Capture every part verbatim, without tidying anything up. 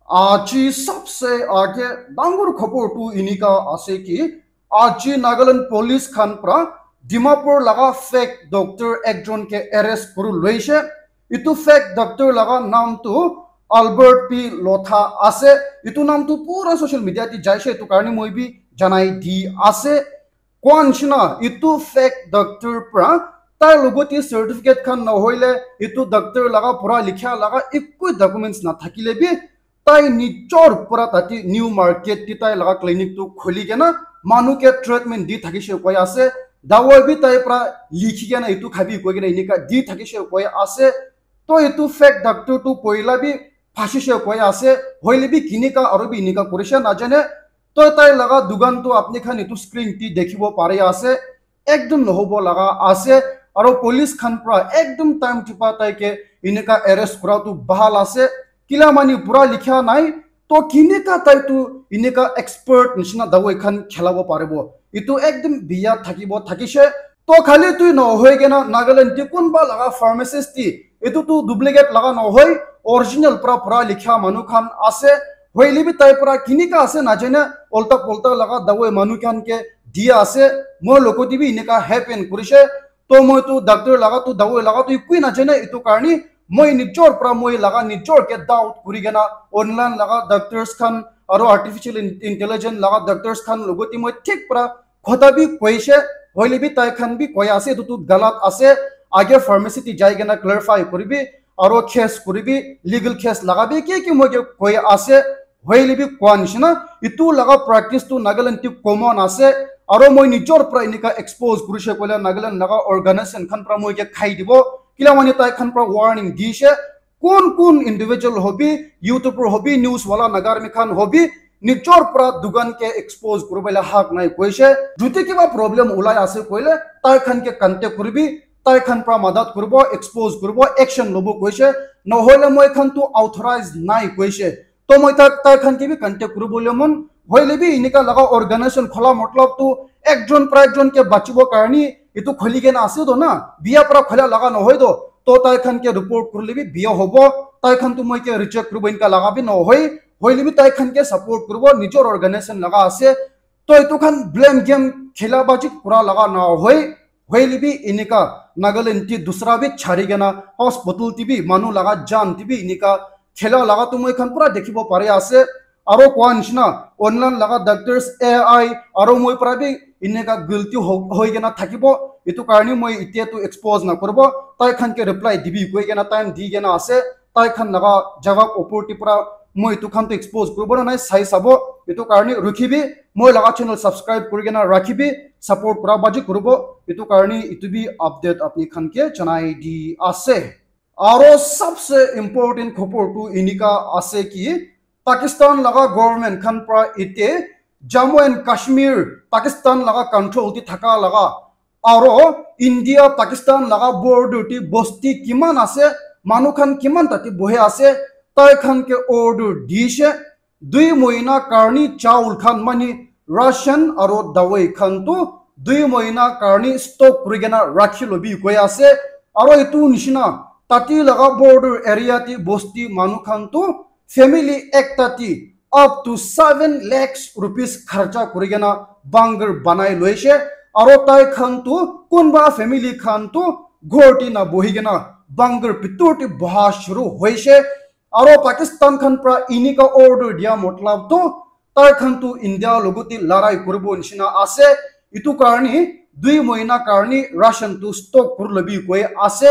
Aji sabse aage dangor khobor tu enika ase ki, aji Nagaland police khan pra Dimapur laga fake doctor ekjon ke arrest kuri loise. Itu fake doctor laga naam tu Albert P Lotha ase. Itu naam tu pura social media te jaise, itu karne moi bi janai di ase. Koa nishina itu fake doctor pra tai logote certificate khan nahoile itu doctor laga pura likha laga ekku documents nathakile bi tai nijor pura tate new market te tai laga clinic tu khuli kena manu ke treatment di thakise koi ase. Dawai bi tai pra likhi kena itu khabi koi kena enika di thakise koi ase. To itu fake doctor tu poila bi phasise koi ase, hoile bi kinika aru bi enika kurise najane. To tai laga dukan tu apni khan itu screen te dekhibo pari ase, ekdum nohobo laga ase. Aru police khan pra ekdum time tipa tai ke enika arrest kura tu bahal ase. Kila mani pura likha nai, to kinika tai tu enika expert nishina dawai khan khelabo paribo, itu ekdum biya thakibo thakise. To khali tui nohoi kena Nagaland te kunba laga pharmacist te, itu tu duplicate laga nohoi, original pra pura likha manu khan ase. Hoile bi tai pra kinika ase najane, olta polta laga dawai manu khan ke dia ase. Moi logote bi enika happen kurise. To moi tu doctor laga tu dawai laga tu ekku najane, itu karne moi nijor pra moi laga nijor ke doubt kuri kena online laga doctors khan aru artificial in- intelligence laga doctors khan logote moi thik pra khota bi koise, hoile bi tai khan bi koi ase itu tu galat ase. Age pharmacy te jai kena clarify kuribi, aru case kuribi, legal case laga bi ki ki moi ke koi ase. Hoile bi koa nishina itu laga practice tu Nagaland te common ase. Aru moi nijor pra enika expose kurise koile Nagaland laga organization khan pra moi ke khai dibo, kila mani tai khan pra warning dise. Kun kun individual hobi, YouTuber hobi, news wala Naga Army khan hobi, nijor pra dukan ke expose kuribole hak nai koise. Jodi kiba problem ulai ase koile, tai khan ke contact kuribi, tai khan pra madat kuribo, expose kuribo, action lobo koise. Nohole moi khan tu authorize nai koise. To moi tak tai khan ke bi contact kuribole mon, hoile bi enika laga organization khola matlab tu ekjon pra ekjon ke bachibo karne itu khuli kena ase to na, biya pra khola laga nohoi to. To tai khan ke report kurile bi biya hobo, tai khan tu moi ke reject kuribo enika laga bi nohoi, hoile bi tai khan ke support kuribo, nijor organization laga ase. To itu khan blame game khela baji kura laga nohoi, hoile bi enika Nagaland te dusra bi chari kena hospital te bi manu laga jan te bi enika khela laga tu moi khan pura dekhibo pari ase. Aro koa nishina online laga doctors A I aro moi pra bi enika guilty ho- hoi kena thakibo, itu karne moi itya tu expose na kuribo. Tai khan ke reply dibi koi kena time di kena ase. Tai khan laga jawab opor te pra moi itu khan tu expose kuribo na nai sai sabo. Itu karne rukhibi, moi laga channel subscribe kuri kena rakhibi, support kura baji kuribo. Itu karne itu bi update apni khan ke janai di ase. Aro sabse important khobor tu enika ase ki Pakistan laga government khan pra ite Jammu and Kashmir Pakistan laga control te thaka laga aro India Pakistan laga border te bosti kiman ase, manu khan kiman tate bohe ase, tai khan ke order dise. Dui mohina karni chaul khan mani ration aro dawai khan tu dui mohina karni stock kuri kena rakhi lobi koi ase. Aro etu nishina tati laga border area ti bosti manu khan tu family ekta ti up to seven lakhs rupees kharcha kuri kena bangar banai loise. Aro tai khan tu kunba family khan tu ghor ti na bohi kena bangar pitor ti boha shuru hoise. Aro Pakistan khan pra enika order dia matlab tu tai khan tu India logote larai kuribo nishina ase. Itu karni dui mohina karni ration tu stock kuri lobi koi ase.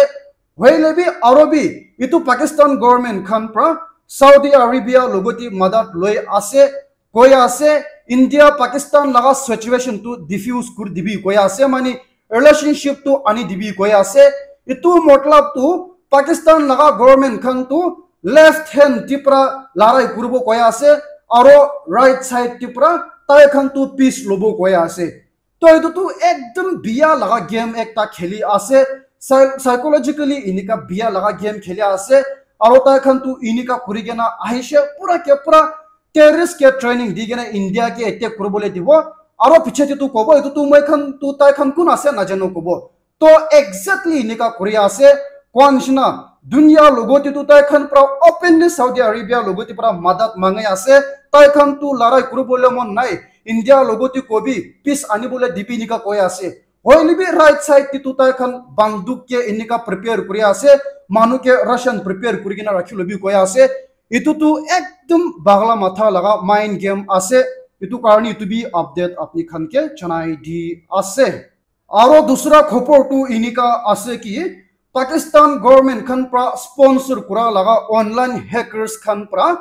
Hoile bi aro bi itu Pakistan government khan pra Saudi Arabia logote madat loi ase. Koi ase India Pakistan laga situation tu diffuse kuri dibi koi ase, mani relationship tu ani dibi koi ase. Itu matlab tu Pakistan laga government khan tu left hand ti pra larai kuribo koi ase, aro right side ti pra tai khan tu peace lobo koi ase. To itu tu ekdum biya laga game ekta kheli ase. Psy- psychologically inika biya laga game kheli ase. Aro tai khan tu inika kuri kena ahise pura ke pura terrorist ke training di kena India ke attack kuribole dibo. Aro piche te tu kobo, itu tu moi khan tu tai khan kun ase najano kobo. To exactly inika kuri ase, koa nishina Dunia logote tu tai khan pra openly Saudi Arabia logote pra madat mangai ase. Tai khan tu larai kuribole mon nai. India logote kobi peace anibole dibi enika koi ase. Hoile bi right side te tu tai khan banduk ke enika prepare kuri ase. Manu ke ration prepare kuri kena rakhi lobi koi ase. Itu tu ekdum bagla matha laga mind game ase. Itu karni itu bi update apni khan ke janai di ase. Aro dusra khobor tu enika ase ki Pakistan government khan pra sponsor kura laga online hackers khan pra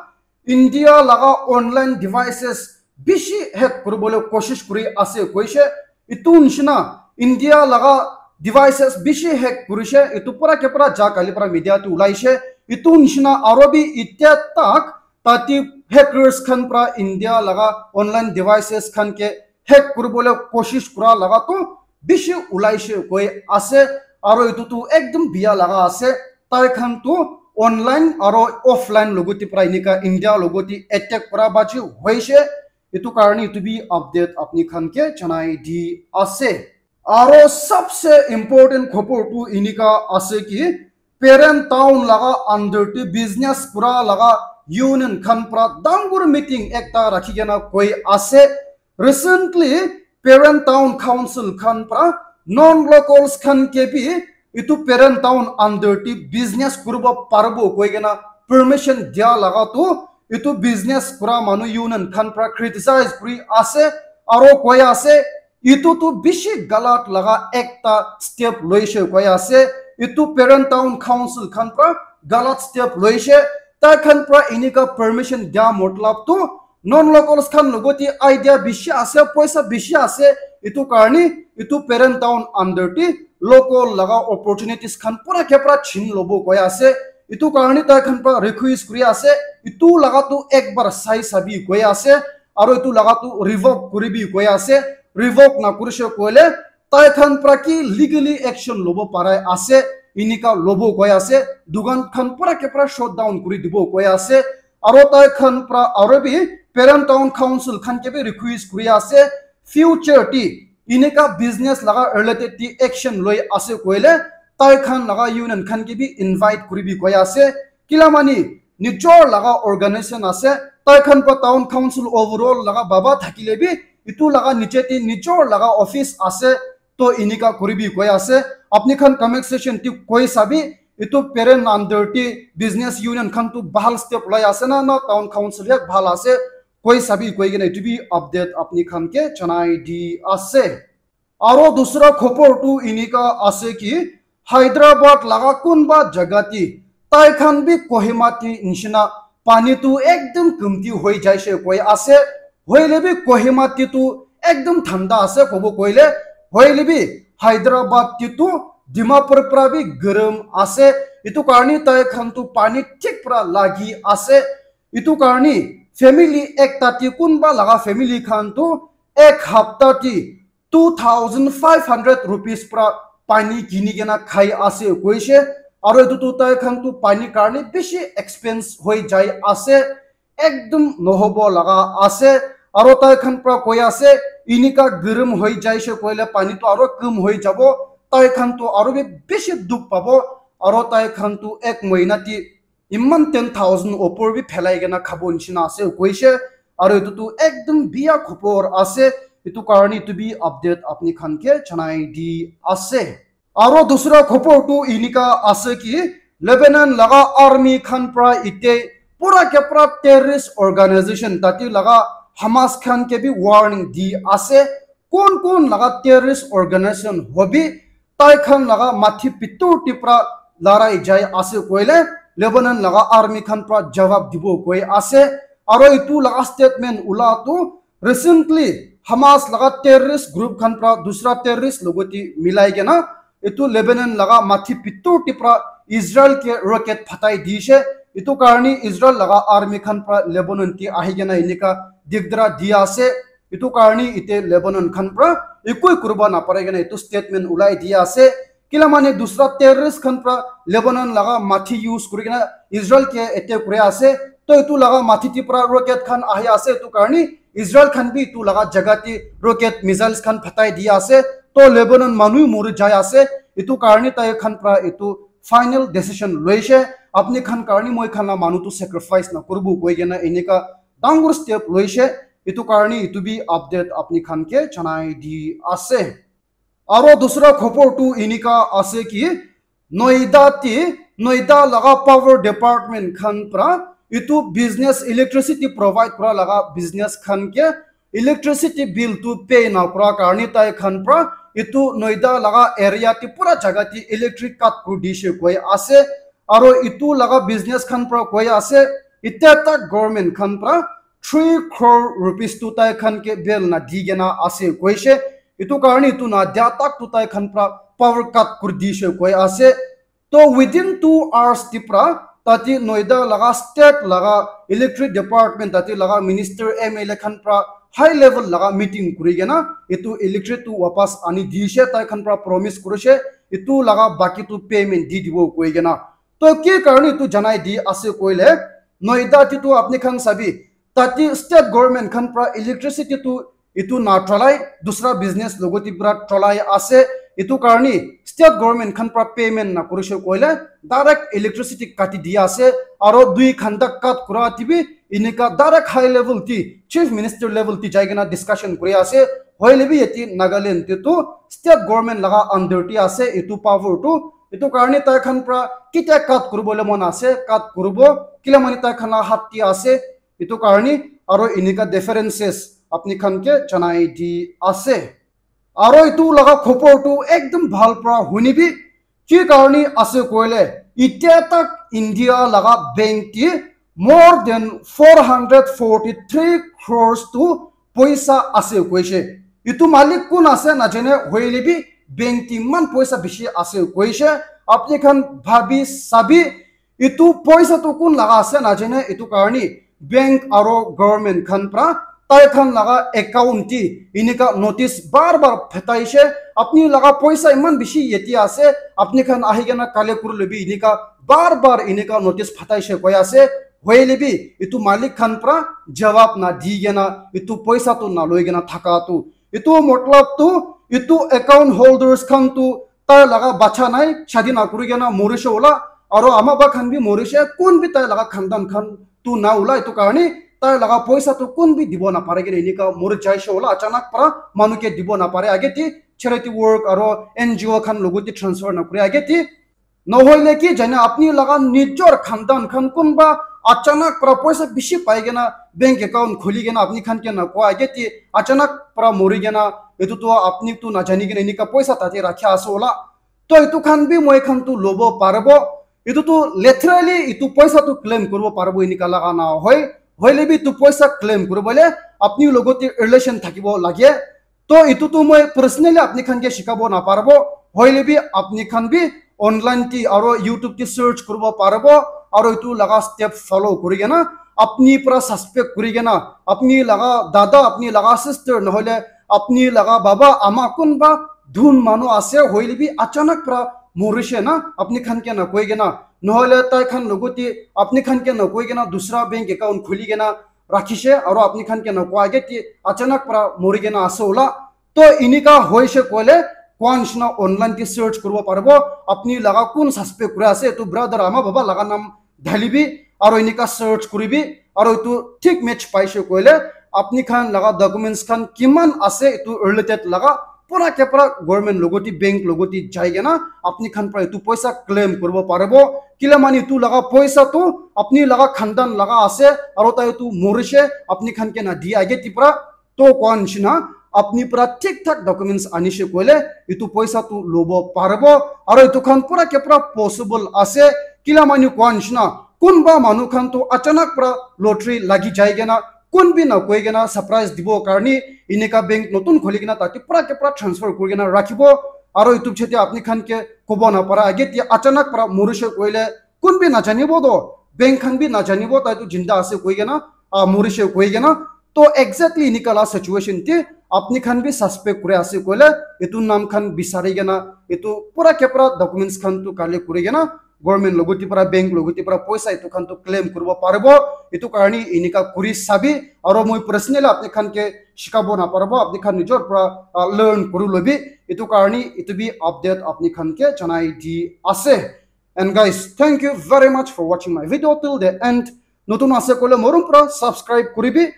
India laga online devices bishi hack kuribole koshish kuri ase koishe. Itu nishina India laga devices bishi hack kurishe. Itu pura ke pura ja kali pra media tu ulaishe. Itu nishina aro bi itya tak tati hackers khan pra India laga online devices khan ke hack kuribole koshish kura laga tu bishi ulaishe koi ase. Aro itu tu ekdum biya laga ase. Tai khan tu online aro offline logote pra enika India logote attack kura baji hoishe. Itu karni itu bi update apni khan ke janai di ase. Aro sabse important khobor tu enika ase ki Peren town laga under te business kura laga union khan pra dangor meeting ekta rakhi kena koi ase. Recently, Peren town council khan pra non locals khan ke bi itu Peren town under te business kuribo paribo koi kena permission dia laga tu itu business kura manu union khan pra criticize kuri ase aro koi ase itu tu bishi galat laga ekta step loishe koi ase. Itu Peren town council khan pra galat step loishe. Tai khan pra enika permission dia matlab tu non locals khan logote idea bishi ase, poisa bishi ase. Itu karni itu Peren town under te local laga opportunities khan pura ke pura chin lobo koi ase. Itu karni tai khan pra request kuri ase. Itu laga tu ekbar sai sabi koi ase. Aro itu laga tu revoke kuribi koi ase. Revoke na kurishe koile tai khan pra ki legally action lobo parai ase, enika lobo koi ase. Dukan khan pura ke pura shut down kuri dibo koi ase. Aro tai khan pra aro bi Peren town council khan ke bi request kuri ase, future ti enika business laga related ti action loi ase koile tai khan laga union khan ke bi invite kuribi koi ase. Kila mani nijor laga organization ase, tai khan pra town council overall laga baba thakile bi itu laga niche te nijor laga office ase. To enika kuribi koi ase. Apni khan comment section te koi sabi itu Peren under te business union khan tu bahal step lai ase na, na town council ya bahal ase, koi sabi koi kena itu bi update apni khan ke janai di ase. Aro dusra khobor tu enika ase ki Hyderabad laga kunba jaga ti tai khan bi Kohima ti nishina pani tu ekdum kumti hoi jaise koi ase. Hoile bi Kohima ti tu ekdum thanda ase kobo koile. Hoile bi Hyderabad ti tu Dimapur pra bi garam ase. Itu karni tai khan tu pani thik pra lagi ase. Itu karni family ekta ti kunba laga family khan tu ek hapta ti two thousand five hundred rupees pra pani kini kena khai ase koishe. Aro itu tu tai khan tu pani karni bishi expense hoi jai ase. Ekdum nohobo laga ase. Aro tai khan pra koi ase, enika garam hoi jaise koile pani tu aro kum hoi jabo. Tai khan tu aro bi bishi dukh pabo. Aro tai khan tu ek mohina ti iman ten thousand opor bi phelai kena khabo nishina ase koishe. Aro itu tu ekdum biya khobor ase. Itu karni itu bi update apni khan ke janai di ase. Aro dusra khobor tu enika ase ki Lebanon laga army khan pra ite pura ke pura terrorist organization tati laga Hamas khan ke bi warning di ase. Kon kon laga terrorist organization hobi tai khan laga mathi pitur ti pra larai jai ase koile Lebanon laga army khan pra jawab dibo koi ase. Aro itu laga statement ula tu recently Hamas laga terrorist group khan pra dusra terrorist logoti milai kena itu Lebanon laga mathi pitur ti pra Israel ke rocket phatai dishe. Itu karni Israel laga army khan pra Lebanon ti ahi kena enika digdara di ase. Itu karni ite Lebanon khan pra ekoi kuriba naparai kena itu statement ulai di ase. Kila mane dusra terrorist khan pra Lebanon laga mathi use kuri kena Israel ke attack kuri ase. To itu laga mathi ti pra rocket khan ahi ase. Itu karni Israel khan bi itu laga jaga ti rocket missiles khan phatai di ase. To Lebanon manu mori jai ase. Itu karni tai khan pra itu final decision loise. Apni khan karni moi khan la manu tu sacrifice na kurbu koi kena enika dangor step loise. Itu karni itu bi update apni khan ke janai di ase. Aro dusra khobor tu enika ase ki Noida ti, Noida laga power department khan pra itu business, electricity provide kura laga business khan ke electricity bill tu pay na kura karni tai khan pra itu Noida laga area ti pura jaga ti electric cut kuri dishe koi ase. Aro itu laga business khan pra koi ase, ita tak government khan pra three crore rupees tu tai khan ke bill na di kena ase koise. Itu karni itu na dia tak tu tai khan pra power cut kuri dishe koi ase. To within two hours ti pra tati Noida laga state laga electric department tati laga minister M L A khan pra high level laga meeting kuri kena itu electric tu wapas ani dishe, tai khan pra promise kurishe itu laga baki tu payment di dibo koi kena. To ki karni itu janai di ase koile Noida ti tu apni khan sabi tati state government khan pra electricity tu itu na tralai, dusra business logoti pra tralai ase. Itu karni state government khan pra payment na kurishe koile direct electricity kati di ase. Aro dui ghanta cut kura ti bi enika direct high level ti chief minister level ti jai kena discussion kuri ase. Hoile bi yati Nagaland ti tu state government laga under ti ase itu power tu. Itu karni tai khan pra kitia cut kuribole mon ase, cut kuribo, kila mani tai khan la hat ti ase. Itu karni aro enika differences apni khan ke janai di ase. Aro itu laga khobor tu ekdum bhal pra hunibi, ki karni ase koile, itia tak India laga bank ti more than four hundred forty three crores tu poisa ase koise. Itu malik kun ase najane, hoile bi bank ti iman poisa bishi ase koise. Apni khan bhabi sabi, itu poisa tu kun laga ase najane, itu karni bank aro government khan pra tai khan laga account ti enika notice bar bar phataishe, apni laga poisa iman bishi yeti ase, apni khan ahi kena collect kuri lobi enika bar bar enika notice phataishe koi ase. Hoile bi itu malik khan pra jawab na di kena itu poisa tu na loi kena thaka tu, itu matlab tu itu account holders khan tu tai laga bacha nai, shadi na kuri kena morishe ola, aro ama ba khan bi morishe, kun bi tai laga khandan khan tu na ola, itu karni tai laga poisa tu kun bi dibo na pare kena enika mori jaishe ola, achanak pra manu ke dibo na pare age ti charity work aro N G O khan logoti transfer na kuri age ti. Nohoile ki jane apni laga nijor khandan khan kunba achanak pra poisa bishi pai kena bank account khuli kena apni khan ke na koi age ti achanak pra mori kena itu tu apni tu na jani kena enika poisa tate rakha ase ola. To itu khan bi moi khan tu lobo paribo. Itu tu literally itu poisa tu claim kuribo paribo enika laga na hoi. Hoile bi itu poisa claim kuribole apni logoti relation thakibo lage. To itu tu moi personally apni khan ke shikabo na paribo. Hoile bi apni khan bi online ti aro YouTube ti search kuribo paribo. Aro itu laga step follow kuri kena apni pra suspect kuri kena apni laga dada, apni laga sister, nohole apni laga baba, ama kunba dhun manu ase, hoile bi achanak pra morishe na, apni khan ke na koi kena, nohole tai khan logoti apni khan ke na koi kena dusra bank account khuli kena rakhishe, aro apni khan ke na koi age ti achanak pra mori kena ase ola. To enika hoishe koile, kwan shina online ti search kuribo paribo, apni laga kun suspect kuri ase, etu brother ama baba laga nam dhalibi, aro enika search kuribi, aro etu thik match paishe koile, apni khan laga documents khan kiman ase, etu related laga pura ke pura government logoti, bank logoti jai kena, apni khan pra etu poisa claim kuribo paribo. Kila mani etu laga poisa tu apni laga khandan laga ase, aro tai etu morishe, apni khan ke na di age ti pra. To koa nishina, apni pra thik thak documents anishe koile, etu poisa tu lobo paribo, aro etu khan pura ke pura possible ase. Kila manu koa nishina, kunba manu khan tu achanak pra lottery lagi jai kena, kun bi na koi kena surprise dibo karni, enika bank notun khuli kena tate pura ke pura transfer kuri kena rakhibo, aro etu pichete apni khan ke kobo na para age ti achanak pra morishe koile, kun bi na janibo to, bank khan bi na janibo tai tu jinda ase koi kena, ah, morishe koi kena. To exactly enika la situation te apni khan bi suspect kuri ase koile, etu nam khan bisari kena, etu pura ke pura documents khan tu collect kuri kena, government logoti para, bank logoti para poisa etu khan tu claim kuribo paribo. Etu karni enika kuri sabi, aro moi personally apni khan ke shikabo na paribo, apni khan nijor para, ah, learn kuri lobi. Etu karni etu bi update apni khan ke janai di ase. And guys, thank you very much for watching my video till the end. Notun ase koile morom pura subscribe kuribi,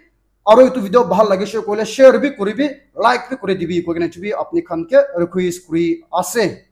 aro etu video bhal lagise koile share bi kuribi, like bi kuri dibi koi kena chubi apni khan ke request kuri ase.